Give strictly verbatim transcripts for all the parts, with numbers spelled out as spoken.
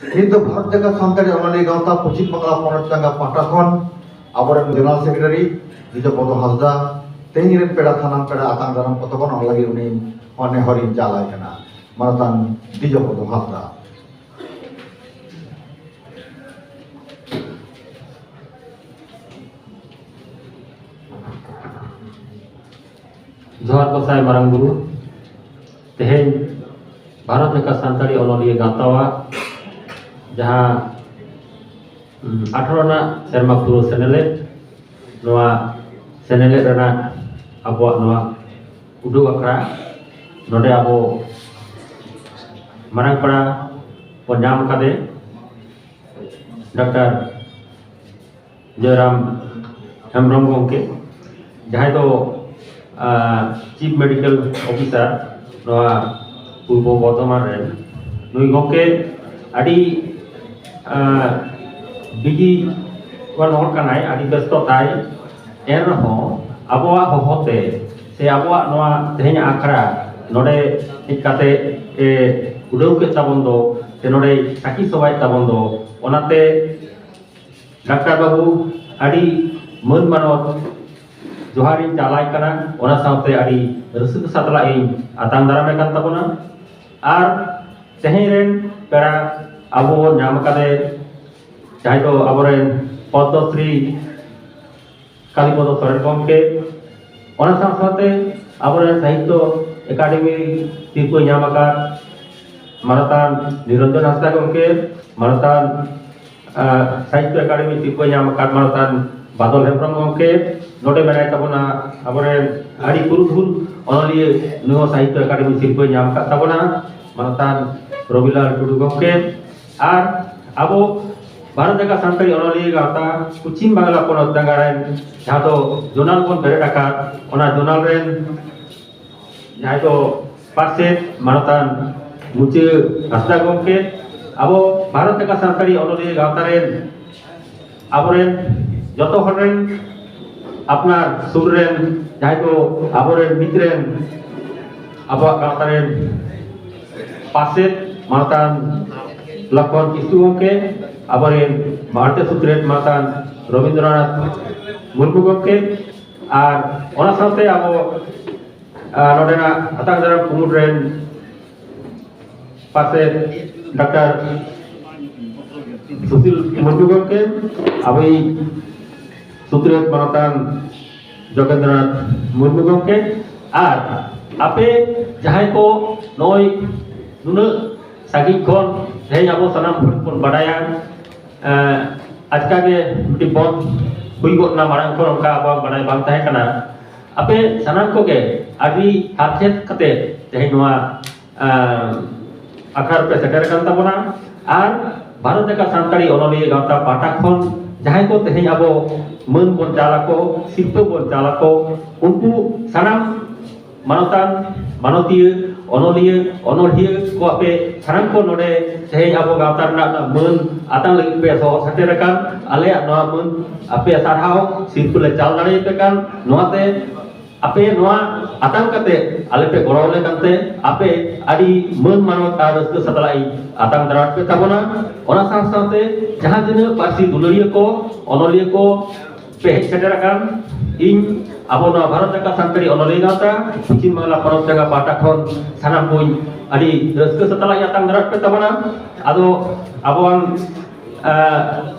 ᱱᱤᱛ ᱫᱚ ᱵᱷᱟᱨᱚᱛ ᱡᱟᱠᱟᱛ ᱥᱟᱱᱛᱟᱲᱤ ᱚᱱᱚᱞᱤᱭᱟᱹ ᱜᱟᱶᱛᱟ ᱯᱚᱪᱷᱤᱢ ᱵᱟᱝᱞᱟ ᱯᱚᱱᱚᱛ ᱪᱟᱸᱜᱟ ᱯᱟᱦᱴᱟ ᱠᱷᱚᱱ ᱟᱵᱚᱨᱮᱱ ᱡᱮᱱᱟᱨᱟᱞ ᱥᱮᱠᱨᱮᱴᱟᱨᱤ ᱫᱤᱡᱚᱯᱚᱫᱚ ᱦᱟᱸᱥᱫᱟ ᱛᱮᱦᱮᱧ ᱨᱮᱱ ᱯᱮᱲᱟ ᱥᱟᱱᱟᱢ ᱯᱮᱲᱟ ᱟᱛᱟᱝ ᱫᱟᱨᱟᱢ ᱠᱚ ᱛᱟᱵᱚᱱ, ᱚᱱᱟ ᱞᱟᱹᱜᱤᱫ ᱩᱱᱤ ᱦᱚᱸ ᱱᱮᱦᱚᱨᱤᱧ ᱪᱟᱞᱟᱭ ᱠᱟᱱᱟ᱾ ᱢᱟᱱᱚᱛᱟᱱ ᱫᱤᱡᱚᱯᱚᱫᱚ ᱦᱟᱸᱥᱫᱟ᱾ ᱡᱚᱦᱟᱨ ᱜᱚᱸᱥᱟᱭ ᱢᱟᱨᱟᱝ ᱵᱩᱨᱩ᱾ ᱛᱮᱦᱮᱧ ᱵᱷᱟᱨᱚᱛ ᱡᱟᱠᱟᱛ ᱥᱟᱱᱛᱟᱲᱤ ᱚᱱᱚᱞᱤᱭᱟᱹ ᱜᱟᱶᱛᱟᱣᱟᱜ ᱡᱟᱦᱟᱸ, ᱩᱢ, ᱟᱴᱷᱟᱨᱚ ᱨᱮᱱᱟᱜ ᱥᱮᱨᱢᱟ ᱯᱩᱨᱟᱹᱣ ᱥᱮᱱᱮᱞᱮᱫ, ᱱᱚᱣᱟ ᱥᱮᱱᱮᱞᱮᱫ ᱨᱮᱱᱟᱜ ᱟᱵᱚᱣᱟᱜ ᱱᱚᱣᱟ ᱩᱰᱩᱠ ᱟᱠᱷᱲᱟ, ᱱᱚᱰᱮ ᱟᱵᱚ ᱢᱟᱨᱟᱝ ᱯᱮᱲᱟ ᱵᱚᱱ ᱧᱟᱢ ᱟᱠᱟᱫᱮ ᱰᱟᱠᱛᱟᱨ ᱡᱚᱭᱨᱟᱢ ᱦᱮᱢᱵᱨᱚᱢ ᱜᱚᱢᱠᱮ, ᱡᱟᱦᱟᱸᱭ ᱫᱚ, ᱟᱸ, ᱪᱤᱯ ᱢᱮᱰᱤᱠᱮᱞ ᱚᱯᱷᱤᱥᱟᱨ ᱱᱚᱣᱟ ᱯᱩᱨᱵᱚ ᱵᱚᱨᱫᱷᱚᱢᱟᱱ ᱨᱮᱱ᱾ ᱱᱩᱭ ᱜᱚᱢᱠᱮ ᱟᱹᱰᱤ, ᱟᱸ, ᱵᱤᱡᱤ ᱣᱟᱱ ᱦᱚᱲ ᱠᱟᱱᱟᱭ, ᱟᱹᱰᱤ ᱵᱮᱥᱛᱚ ᱛᱟᱭ᱾ ᱮᱱ ᱨᱮᱦᱚᱸ ᱟᱵᱚᱣᱟᱜ ᱦᱚᱦᱚᱛᱮ ᱥᱮ ᱟᱵᱚᱣᱟᱜ ᱱᱚᱣᱟ ᱛᱮᱦᱮᱧ ᱟᱠᱷᱲᱟ ᱱᱚᱰᱮ ᱦᱮᱡ ᱠᱟᱛᱮ ᱮ ᱩᱰᱟᱹᱣ ᱠᱮᱫ ᱛᱟᱵᱚᱱ ᱫᱚ, ᱥᱮ ᱱᱚᱰᱮ ᱥᱟᱹᱠᱷᱤ ᱥᱚᱵᱷᱟᱭᱮᱫ ᱛᱟᱵᱚᱱ ᱫᱚ, ᱚᱱᱟᱛᱮ ᱰᱟᱠᱛᱟᱨ ᱵᱟᱹᱵᱩ, ᱟᱹᱰᱤ ᱢᱟᱹᱱ ᱢᱟᱱᱚᱛ ᱡᱚᱦᱟᱨᱤᱧ ᱪᱟᱞᱟᱭ ᱠᱟᱱᱟ, ᱚᱱᱟ ᱥᱟᱶᱛᱮ ᱟᱹᱰᱤ ᱨᱟᱹᱥᱠᱟᱹ ᱥᱟᱛᱞᱟᱜ ᱤᱧ ᱟᱛᱟᱝ ᱫᱟᱨᱟᱢᱮ ᱠᱟᱱ ᱛᱟᱵᱚᱱᱟ᱾ ᱟᱨ ᱛᱮᱦᱮᱧ ᱨᱮᱱ ᱯᱮᱲᱟ ᱟᱵᱚ ᱵᱚᱱ ᱧᱟᱢ ᱟᱠᱟᱫᱮ, ᱡᱟᱦᱟᱸᱭ ᱫᱚ ᱟᱵᱚᱨᱮᱱ ᱯᱚᱫᱽᱢᱚᱥᱨᱤ ᱠᱟᱞᱤᱯᱚᱫᱚ ᱥᱚᱨᱮᱱ ᱜᱚᱢᱠᱮ, ᱚᱱᱟ ᱥᱟᱶ ᱥᱟᱶᱛᱮ ᱟᱵᱚᱨᱮᱱ ᱥᱟᱦᱤᱛᱛᱚ ᱮᱠᱟᱰᱮᱢᱤ ᱥᱤᱨᱯᱟᱹ ᱧᱟᱢ ᱟᱠᱟᱫ ᱢᱟᱱᱚᱛᱟᱱ ᱱᱤᱨᱚᱧᱡᱚᱱ ᱦᱟᱸᱥᱫᱟ ᱜᱚᱢᱠᱮ, ᱢᱟᱱᱚᱛᱟᱱ, ᱟᱸ, ᱥᱟᱦᱤᱛᱛᱚ ᱮᱠᱟᱰᱮᱢᱤ ᱥᱤᱨᱯᱟᱹ ᱧᱟᱢ ᱟᱠᱟᱫ ᱢᱟᱱᱚᱛᱟᱱ ᱵᱟᱫᱚᱞ ᱦᱮᱢᱵᱨᱚᱢ ᱜᱚᱢᱠᱮ, ᱱᱚᱰᱮ ᱢᱮᱱᱟᱭ ᱛᱟᱵᱚᱱᱟ ᱟᱵᱚᱨᱮᱱ ᱟᱹᱰᱤ ᱯᱩᱨᱩᱫᱷᱩᱞ ᱚᱱᱚᱞᱤᱭᱟᱹ, ᱱᱩᱭ ᱦᱚᱸ ᱥᱟᱦᱤᱛᱛᱚ ᱮᱠᱟᱰᱮᱢᱤ ᱥᱤᱨᱯᱟᱹᱭ ᱧᱟᱢ ᱟᱠᱟᱫ ᱛᱟᱵᱚᱱᱟ, ᱢᱟᱱᱚᱛᱟᱱ ᱨᱚᱵᱤᱞᱟᱞ ᱴᱩᱰᱩ ᱜᱚᱢᱠᱮ, ᱟᱨ ᱟᱵᱚ ᱵᱷᱟᱨᱚᱛ ᱡᱟᱠᱟᱛ ᱥᱟᱱᱛᱟᱲᱤ ᱚᱱᱚᱞᱤᱭᱟᱹ ᱜᱟᱶᱛᱟ ᱯᱚᱪᱷᱤᱢ ᱵᱟᱝᱞᱟ ᱯᱚᱱᱚᱛ ᱡᱟᱸᱜᱟ ᱨᱮᱱ ᱡᱟᱦᱟᱸ ᱫᱚ ᱡᱳᱱᱟᱞ ᱵᱚᱱ ᱵᱮᱨᱮᱫ ᱟᱠᱟᱫ, ᱚᱱᱟ ᱡᱳᱱᱟᱞ ᱨᱮᱱ ᱡᱟᱦᱟᱸᱭ ᱫᱚ ᱯᱟᱨᱥᱮᱛ ᱢᱟᱱᱚᱛᱟᱱ ᱢᱩᱪᱟᱹ ᱦᱟᱸᱥᱫᱟ ᱜᱚᱢᱠᱮ, ᱟᱵᱚ ᱵᱷᱟᱨᱚᱛ ᱡᱟᱠᱟᱛ ᱥᱟᱱᱛᱟᱲᱤ ᱚᱱᱚᱞᱤᱭᱟᱹ ᱜᱟᱶᱛᱟ ᱨᱮᱱ ᱟᱵᱚᱨᱮᱱ ᱡᱚᱛᱚ ᱦᱚᱲ ᱨᱮᱱ ᱟᱯᱱᱟᱨ ᱥᱩᱨ ᱨᱮᱱ ᱡᱟᱦᱟᱸᱭ ᱠᱚ ᱟᱵᱚᱨᱮᱱ ᱢᱤᱫ ᱨᱮᱱ ᱟᱵᱚᱣᱟᱜ ᱜᱟᱶᱛᱟ ᱨᱮᱱ ᱯᱟᱨᱥᱮᱛ ᱢᱟᱱᱚᱛᱟᱱ ᱞᱚᱠᱷᱚᱱ ᱠᱤᱥᱠᱩ ᱜᱚᱢᱠᱮ, ᱟᱵᱚᱨᱮᱱ ᱢᱟᱲᱛᱮ ᱥᱩᱛᱨᱮᱛ ᱢᱟᱛᱟᱱ ᱨᱚᱵᱤᱱᱫᱨᱚᱱᱟᱛᱷ ᱢᱩᱨᱢᱩ ᱜᱚᱢᱠᱮ, ᱟᱨ ᱚᱱᱟ ᱥᱟᱶᱛᱮ ᱟᱵᱚ, ᱟᱨ ᱱᱚᱰᱮᱱᱟᱜ ᱟᱛᱟᱝ ᱫᱟᱨᱟᱢ ᱠᱩᱢᱩᱴ ᱨᱮᱱ ᱯᱟᱥᱮ ᱰᱟᱠᱛᱟᱨ ᱥᱩᱥᱤᱞ ᱢᱩᱨᱢᱩ ᱜᱚᱢᱠᱮ, ᱟᱵᱚᱭᱤᱡ ᱥᱩᱛᱨᱮᱛ ᱢᱟᱱᱚᱛᱟᱱ ᱡᱳᱜᱮᱱᱫᱨᱚᱱᱟᱛᱷ ᱢᱩᱨᱢᱩ ᱜᱚᱢᱠᱮ, ᱟᱨ ᱟᱯᱮ ᱡᱟᱦᱟᱸᱭ ᱠᱚ ᱱᱚᱜᱼᱚᱭ ᱱᱩᱱᱟᱹᱜ ᱥᱟᱺᱜᱤᱧ ᱠᱷᱚᱱ ᱛᱮᱦᱮᱧ ᱟᱵᱚ ᱥᱟᱱᱟᱢ ᱦᱚᱲ ᱵᱚᱱ ᱵᱟᱰᱟᱭᱟ, ᱮᱸ, ᱟᱪᱠᱟ ᱜᱮ ᱢᱤᱫᱴᱤᱡ ᱵᱚᱱᱫ ᱦᱩᱭ ᱜᱚᱫ ᱮᱱᱟ, ᱢᱟᱲᱟᱝ ᱠᱷᱚᱱ ᱚᱱᱠᱟ ᱟᱵᱚᱣᱟᱜ ᱵᱟᱰᱟᱭ ᱵᱟᱝ ᱛᱟᱦᱮᱸ ᱠᱟᱱᱟ᱾ ᱟᱯᱮ ᱥᱟᱱᱟᱢ ᱠᱚᱜᱮ ᱟᱹᱰᱤ ᱦᱟᱨᱠᱮᱛ ᱠᱟᱛᱮ ᱛᱮᱦᱮᱧ ᱱᱚᱣᱟ, ᱮᱸ, ᱟᱠᱷᱲᱟ ᱨᱮᱯᱮ ᱥᱮᱴᱮᱨ ᱟᱠᱟᱱ ᱛᱟᱵᱚᱱᱟ᱾ ᱟᱨ ᱵᱷᱟᱨᱚᱛ ᱡᱟᱠᱟᱛ ᱥᱟᱱᱛᱟᱲᱤ ᱚᱱᱚᱞᱤᱭᱟᱹ ᱜᱟᱶᱛᱟ ᱯᱟᱦᱴᱟ ᱠᱷᱚᱱ ᱡᱟᱦᱟᱸᱭ ᱠᱚ ᱛᱮᱦᱮᱧ ᱟᱵᱚ ᱢᱟᱹᱱ ᱵᱚᱱ ᱪᱟᱞ ᱟᱠᱚ, ᱥᱤᱨᱯᱟᱹ ᱵᱚᱱ ᱪᱟᱞ ᱟᱠᱚ, ᱩᱱᱠᱩ ᱥᱟᱱᱟᱢ ᱢᱟᱱᱚᱛᱟᱱ, ᱢᱟᱱᱚᱛᱤᱭᱟᱹ, ᱚᱱᱚᱞᱤᱭᱟᱹ, ᱚᱱᱚᱲᱦᱤᱭᱟᱹ ᱠᱚ ᱟᱯᱮ ᱥᱟᱱᱟᱢ ᱠᱚ ᱱᱚᱰᱮ ᱛᱮᱦᱮᱧ ᱟᱵᱚ ᱜᱟᱶᱛᱟ ᱨᱮᱱᱟᱜ ᱢᱟᱹᱱ ᱟᱛᱟᱝ ᱞᱟᱹᱜᱤᱫ ᱯᱮ ᱥᱚᱦᱚᱨ ᱥᱮᱴᱮᱨ ᱟᱠᱟᱱ, ᱟᱞᱮᱭᱟᱜ ᱱᱚᱣᱟ ᱢᱟᱹᱱ ᱟᱯᱮᱭᱟᱜ ᱥᱟᱨᱦᱟᱣ ᱥᱤᱨᱯᱟᱹ ᱞᱮ ᱪᱟᱞ ᱫᱟᱲᱮᱭᱟᱯᱮ ᱠᱟᱱ, ᱱᱚᱣᱟᱛᱮ ᱟᱯᱮ ᱱᱚᱣᱟ ᱟᱛᱟᱝ ᱠᱟᱛᱮ ᱟᱞᱮ ᱯᱮ ᱜᱚᱲᱚ ᱟᱞᱮ ᱠᱟᱱᱛᱮ ᱟᱯᱮ ᱟᱹᱰᱤ ᱢᱟᱹᱱ ᱢᱟᱱᱚᱛ ᱟᱨ ᱨᱟᱹᱥᱠᱟᱹ ᱥᱟᱛᱞᱟᱜ ᱤᱧ ᱟᱛᱟᱝ ᱫᱟᱨᱟᱢ ᱯᱮ ᱛᱟᱵᱚᱱᱟ᱾ ᱚᱱᱟ ᱥᱟᱶ ᱥᱟᱶᱛᱮ ᱡᱟᱦᱟᱸ ᱛᱤᱱᱟᱹᱜ ᱯᱟᱹᱨᱥᱤ ᱫᱩᱞᱟᱹᱲᱤᱭᱟᱹ ᱠᱚ, ᱚᱱᱚᱞᱤᱭᱟᱹ ᱠᱚ, ᱯᱮ ᱦᱮᱡ ᱥᱮᱴᱮᱨ ᱟᱠᱟᱱ, ᱤᱧ ᱟᱵᱚ ᱱᱚᱣᱟ ᱵᱷᱟᱨᱚᱛ ᱡᱟᱠᱟᱛ ᱥᱟᱱᱛᱟᱲᱤ ᱚᱱᱚᱞᱤᱭᱟᱹ ᱜᱟᱶᱛᱟ ᱯᱚᱪᱷᱤᱢ ᱵᱟᱝᱞᱟ ᱯᱚᱱᱚᱛ ᱡᱟᱭᱜᱟ ᱯᱟᱦᱴᱟ ᱠᱷᱚᱱ ᱥᱟᱱᱟᱢ ᱠᱚᱧ ᱟᱹᱰᱤ ᱨᱟᱹᱥᱠᱟᱹ ᱥᱟᱛᱞᱟᱜ ᱤᱧ ᱟᱛᱟᱝ ᱫᱟᱨᱟᱢ ᱯᱮ ᱛᱟᱵᱚᱱᱟ᱾ ᱟᱫᱚ ᱟᱵᱚᱣᱟᱜ, ᱟᱸ,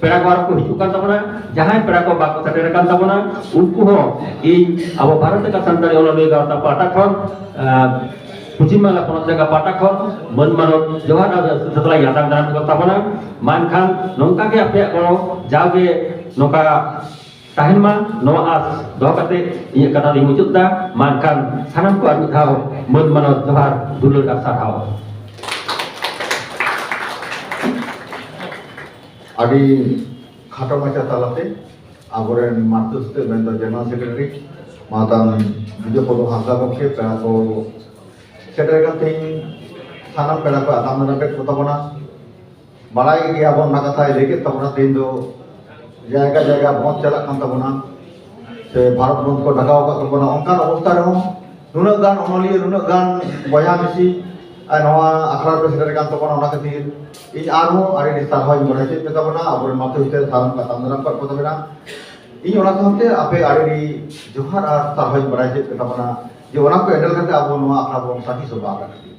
ᱯᱮᱲᱟ ᱠᱚ ᱟᱨᱚ ᱠᱚ ᱦᱤᱡᱩᱜ ᱠᱟᱱ ᱛᱟᱵᱚᱱᱟ, ᱡᱟᱦᱟᱸᱭ ᱯᱮᱲᱟ ᱠᱚ ᱵᱟᱠᱚ ᱥᱮᱴᱮᱨ ᱟᱠᱟᱱ ᱛᱟᱵᱚᱱᱟ, ᱩᱱᱠᱩ ᱦᱚᱸ ᱤᱧ ᱟᱵᱚ ᱵᱷᱟᱨᱚᱛ ᱡᱟᱠᱟᱛ ᱥᱟᱱᱛᱟᱲᱤ ᱚᱱᱚᱞᱤᱭᱟᱹ ᱜᱟᱶᱛᱟ ᱯᱟᱦᱴᱟ ᱠᱷᱚᱱ, ᱟᱸ, ᱯᱚᱪᱷᱤᱢ ᱵᱟᱝᱞᱟ ᱯᱚᱱᱚᱛ ᱡᱟᱭᱜᱟ ᱯᱟᱦᱴᱟ ᱠᱷᱚᱱ ᱢᱟᱹᱱ ᱢᱟᱱᱚᱛ ᱡᱚᱦᱟᱨ ᱟᱨ ᱥᱟᱹᱛ ᱥᱟᱹᱛᱞᱟᱭ ᱟᱛᱟᱝ ᱫᱟᱨᱟᱢ ᱠᱚ ᱛᱟᱵᱚᱱᱟ᱾ ᱢᱟ ᱮᱱᱠᱷᱟᱱ ᱱᱚᱝᱠᱟ ᱜᱮ ᱟᱯᱮᱭᱟᱜ ᱜᱚᱲᱚ ᱡᱟᱣᱜᱮ ᱱᱚᱝᱠᱟ ᱛᱟᱦᱮᱱ ᱢᱟ, ᱱᱚᱣᱟ ᱟᱥ ᱫᱚᱦᱚ ᱠᱟᱛᱮ ᱤᱧᱟᱹᱜ ᱠᱟᱛᱷᱟ ᱫᱚᱧ ᱢᱩᱪᱟᱹᱫ ᱮᱫᱟ᱾ ᱢᱟ ᱮᱱᱠᱷᱟᱱ ᱥᱟᱱᱟᱢ ᱠᱚ ᱟᱨ ᱢᱤᱫ ᱫᱷᱟᱣ ᱢᱟᱹᱱ ᱢᱟᱱᱚᱛ ᱡᱚᱦᱟᱨ, ᱫᱩᱞᱟᱹᱲ ᱟᱨ ᱥᱟᱨᱦᱟᱣ᱾ ᱟᱹᱰᱤ ᱠᱷᱟᱴᱚ ᱢᱟᱪᱷᱟ ᱛᱟᱞᱟᱛᱮ ᱟᱵᱚᱨᱮᱱ ᱢᱟᱨᱛᱩᱥᱛᱮ ᱢᱮᱱᱫᱚ ᱡᱮᱱᱟᱨᱮᱞ ᱥᱮᱠᱨᱮᱴᱟᱨᱤ ᱢᱟᱛᱟᱱ ᱵᱤᱡᱚᱭ ᱯᱚᱫᱚ ᱦᱟᱸᱥᱫᱟ ᱜᱚᱢᱠᱮ, ᱯᱮᱲᱟ ᱠᱚ ᱥᱮᱴᱮᱨ ᱟᱠᱟᱱ ᱛᱮᱦᱮᱧ ᱥᱟᱱᱟᱢ ᱯᱮᱲᱟ ᱠᱚ ᱟᱛᱟᱝ ᱫᱟᱨᱟᱢ ᱠᱮᱫ ᱠᱚ ᱛᱟᱵᱚᱱᱟ᱾ ᱵᱟᱲᱟᱭ ᱜᱮᱭᱟᱵᱚᱱ, ᱚᱱᱟ ᱠᱟᱛᱷᱟᱭ ᱞᱟᱹᱭ ᱠᱮᱫ ᱛᱟᱵᱚᱱᱟ, ᱛᱮᱦᱮᱧ ᱫᱚ ᱡᱟᱭᱜᱟ ᱡᱟᱭᱜᱟ ᱵᱚᱱᱫᱷ ᱪᱟᱞᱟᱜ ᱠᱟᱱ ᱛᱟᱵᱚᱱᱟ, ᱥᱮ ᱵᱷᱟᱨᱚᱛ ᱵᱚᱱᱫᱷ ᱠᱚ ᱰᱟᱠᱟᱣ ᱟᱠᱟᱫ ᱛᱟᱵᱚᱱᱟ᱾ ᱚᱱᱠᱟᱱ ᱚᱵᱚᱥᱛᱟ ᱨᱮᱦᱚᱸ ᱱᱩᱱᱟᱹᱜ ᱜᱟᱱ ᱚᱱᱚᱞᱤᱭᱟᱹ, ᱱᱩᱱᱟᱹᱜ ᱜᱟᱱ ᱵᱚᱭᱦᱟ ᱢᱤᱥᱤ ᱟᱨ ᱱᱚᱣᱟ ᱟᱠᱷᱲᱟ ᱨᱮᱯᱮ ᱥᱮᱴᱮᱨ ᱠᱟᱱ ᱛᱟᱵᱚᱱᱟ, ᱚᱱᱟ ᱠᱷᱟᱹᱛᱤᱨ ᱤᱧ ᱟᱨᱦᱚᱸ ᱟᱹᱰᱤ ᱟᱹᱰᱤ ᱥᱟᱨᱦᱟᱣᱤᱧ ᱵᱟᱲᱟᱭ ᱦᱚᱪᱚᱭᱮᱫ ᱯᱮ ᱛᱟᱵᱚᱱᱟ᱾ ᱟᱵᱚᱨᱮᱱ ᱢᱟᱛᱚ ᱦᱤᱛᱟᱹ ᱥᱟᱨᱚᱢ ᱠᱟᱛᱷᱟ ᱫᱟᱨᱟᱢ ᱠᱟᱜ ᱠᱚ ᱛᱟᱵᱚᱱᱟ᱾ ᱤᱧ ᱚᱱᱟ ᱥᱟᱶᱛᱮ ᱟᱯᱮ ᱟᱹᱰᱤ ᱟᱹᱰᱤ ᱡᱚᱦᱟᱨ ᱟᱨ ᱥᱟᱨᱦᱟᱣᱤᱧ ᱵᱟᱲᱟᱭ ᱦᱚᱪᱚᱭᱮᱫ ᱯᱮ ᱛᱟᱵᱚᱱᱟ ᱡᱮ ᱚᱱᱟ ᱠᱚ ᱮᱰᱮᱞ ᱠᱟᱛᱮ ᱟᱵᱚ ᱱᱚᱣᱟ ᱟᱠᱷᱲᱟ ᱵᱚᱱ ᱥᱟᱹᱠᱷᱤ ᱥᱚᱵᱷᱟ ᱟᱠᱟᱫ ᱠᱷᱟᱹᱛᱤᱨ᱾